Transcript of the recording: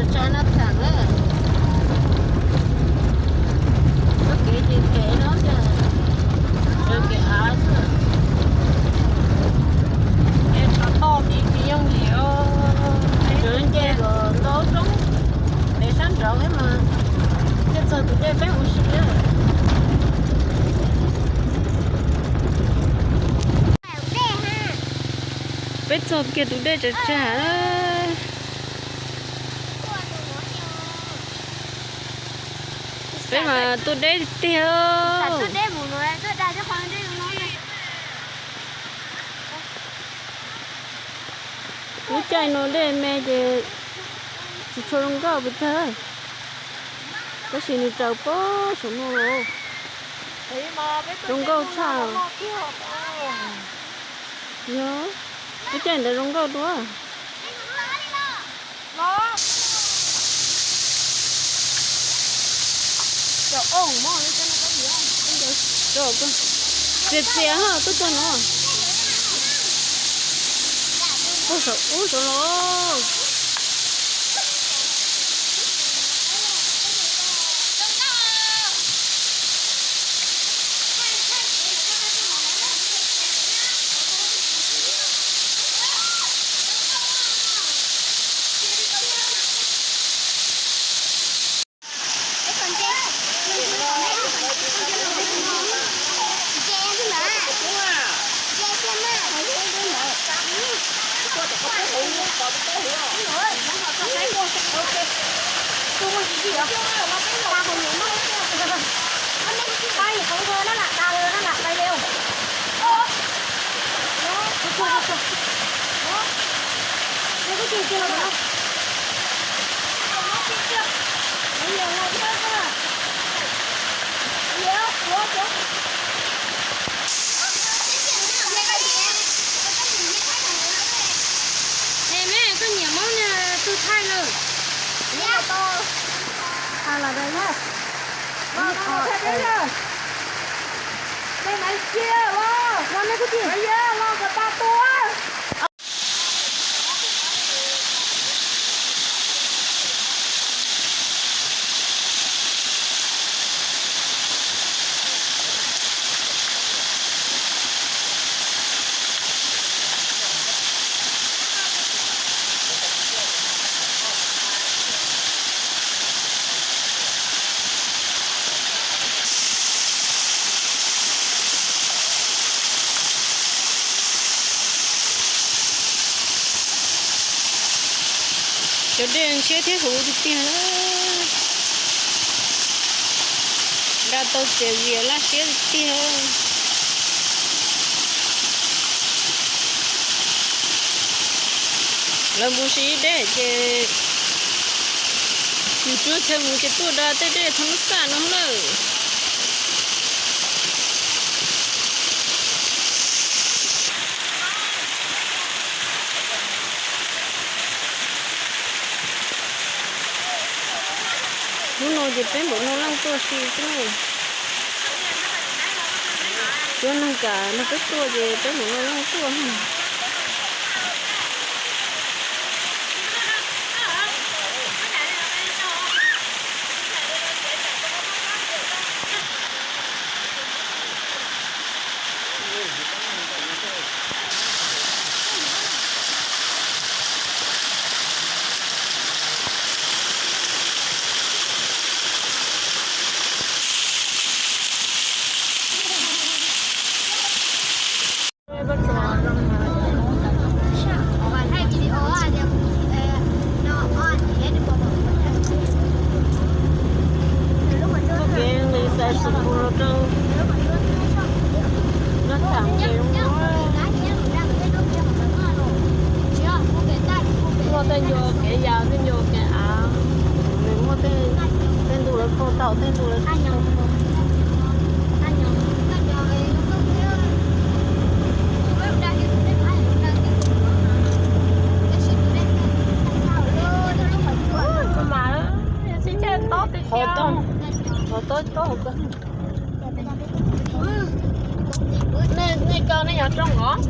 Tsa na tham na. Txoj kev ces phem no ces raws kev av xwb. Es xav toj tiv tsis yooj yim os. Raws nce kom ntau roob pem sab nraud thiab mas thiaj txog tus dej peb ua si. Peb txog kiag tus dej tsawg tsawg. Peb mas tuaj deb tiag. Lub caij no dej me ces tsis tshua zoo nkauj pes tsawg, tab sis nws raws pem saum no los zoo nkauj tshaj. Yog, lub caij ntawd zoo nkauj dua. Txias txias tuaj txog no. Puag saum ub saud los. Koj nyiam mob na, tus thaij lawm. Thaij los da. Cov dej ntshiab thiab huv tiag tiag. Nra tau txias vias laj siab tiag. Lawv mus sim ib dej ces mus cuab chaw mus ces tuaj da tej dej thoob lub xaj no lawm. Hnub no ces peb npaum no leej tuaj si xwb na. Cov neeg kam nrog peb tuaj ces peb npaum no leej tuaj. Txoj kev nqis xaiv xus pus rau nab tham nqis. Muaj tej ncua kev yas, tej ncua kev av, nws muaj tej, tej ntu lawv khau tau, tej ntu lawv mas, qhov tob, qhov tob tob hauv kawg. Nej, nej ko nej yog rooj os?